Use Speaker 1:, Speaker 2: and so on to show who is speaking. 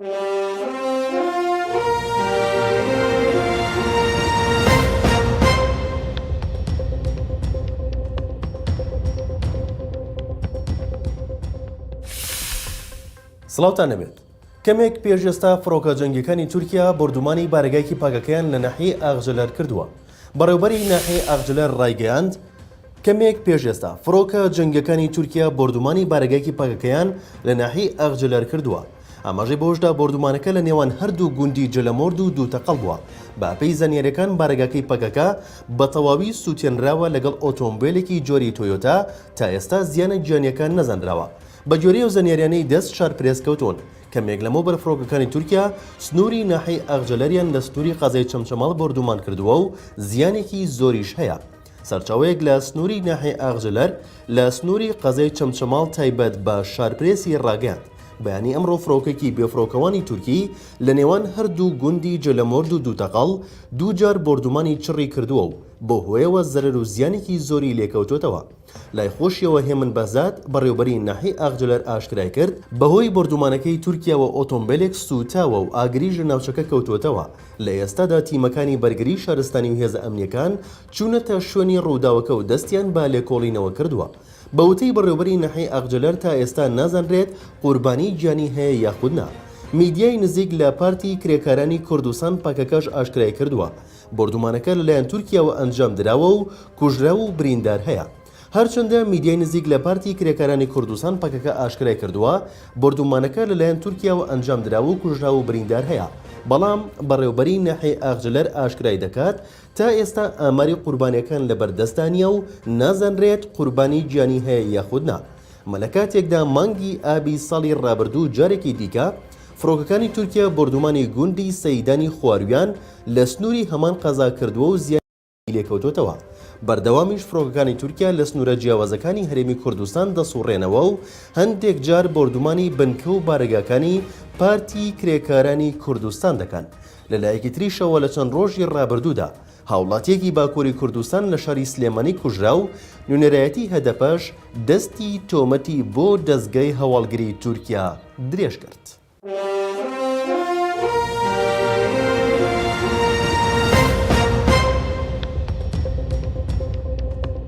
Speaker 1: سڵاوتان لێبێت. کەمێک پێش ئێستا فڕۆکە جەنگیەکانی تورکیا بۆردومانی بارەگایەکی پەکەکەیان لە ناحیەی ئاغجەلەر کردووە. بەڕێوبەری ناحیەی ئاغجەلەر ڕایگەیاند، کەمێک پێش ئێستا فڕۆکە جەنگیەکانی تورکیا بۆردومانی بارەگایەکی پەکەکەیان لە ناحیەی ئاغجەلەر کردووە. ئاماژەی بەوەشدا بۆردومانەکە لە نێوان هەردوو گوندی جەلەمۆرد و دووتەقەڵ بووە. بەپێی زانیاریەکان بارەگاکەی پەکەکە بە تەواوی سوتێنراوە لەگەڵ ئۆتۆمبێلێکی جۆری تۆیۆتا، تا ئێستا زیانە گیانیەکان نەزانراوە. بەگوێرەی ئەو زانیاریانەی دەست شارپرێس کەوتوون، کەمێک لەمەوبەر فڕۆکەکانی تورکیا سنووری ناحیەی ئاغجەلەریان لە سنووری قەزای چەمچەماڵ بۆردوومان کردووە و زیانێکی زۆریش هەیە. سەرچاوەیەک لە سنووری ناحیەی ئاغجەلەر لە سنووری قەزای چەمچەماڵ تایبەت بە شارپرێسی ڕاگەیاند، بەیانی ئەمڕۆ فڕۆکەیەکی بێفڕۆکەوانی تورکی لە نێوان هەردوو گوندی جەلەمۆرد و دووتەقەڵ دووجار بۆردومانی چڕی کردووە و بەو هۆیەوە زەرەر و زیانێکی زۆری لێکەوتۆتەوە. لای خۆشیەوە هێمن بەهزاد، بەڕێوبەری ناحیەی ئاغجەلەر ئاشکرای کرد، بەهۆی بۆردومانەکەی تورکیاوە ئۆتۆمبێلێک سووتاوە و ئاگریش لە ناوچەکە کەوتووەتەوە، لە ئێستادا تیمەکانی بەرگری شارستانی و هێزە ئەمنییەکان چوونەتە شوێنی ڕووداوەکە و دەستیان بە لێکۆڵینەوە کردووە. بە وتەی بەڕێوبەری ناحیەی ئاغجەلەر تا ئێستا نازانرێت قوربانی گیانی هەیە یاخود نا. میدیای نزیک لە پارتی کرێکارانی کوردستان پەکەکەش ئاشکرای کردووە، بۆردومانەکە لەلایەن تورکیاوە ئەنجام دراوە و کوژراو و بریندار هەیە. هەرچەندە میدیای نزیک لە پارتی کرێکارانی کوردستان پەکەکە ئاشکرای کردووە، بۆردومانەکە لەلایەن تورکیاوە ئەنجام دراوە و کوژراو و بریندار هەیە، بەڵام بەڕێوبەری ناحیەی ئاغجەلەر ئاشکرای دەکات، تا ئێستا ئاماری قوربانیەکان لەبەردەستدا نییە و نازانرێت قوربانی گیانی هەیە یاخود نا. ئەمە لەکاتێکدا مانگی ئابی ساڵی ڕابردوو جارێکی دیکە فڕۆکەکانی تورکیا بۆردومانی گوندی سەیدانی خوارویان لە سنووری هەمان قەزا کردووە و زیانی لێکەوتۆتەوە. بەردەوامیش فڕۆکەکانی تورکیا لە سنوورە جیاوازەکانی هەرێمی کوردستان دەسوڕێنەوە و هەندێک جار بۆردومانی بنکە و بارەگاکانی پارتی کرێکارانی کوردستان دەکەن. لە لایەکی تریشەوە لە چەند ڕۆژی ڕابردوودا هاوڵاتییەکی باکووری کوردستان لە شاری سلێمانی کوژرا و نوێنەرایەتی هەدەپەش دەستی تۆمەتی بۆ دەزگای هەواڵگری تورکیا درێژ کرد.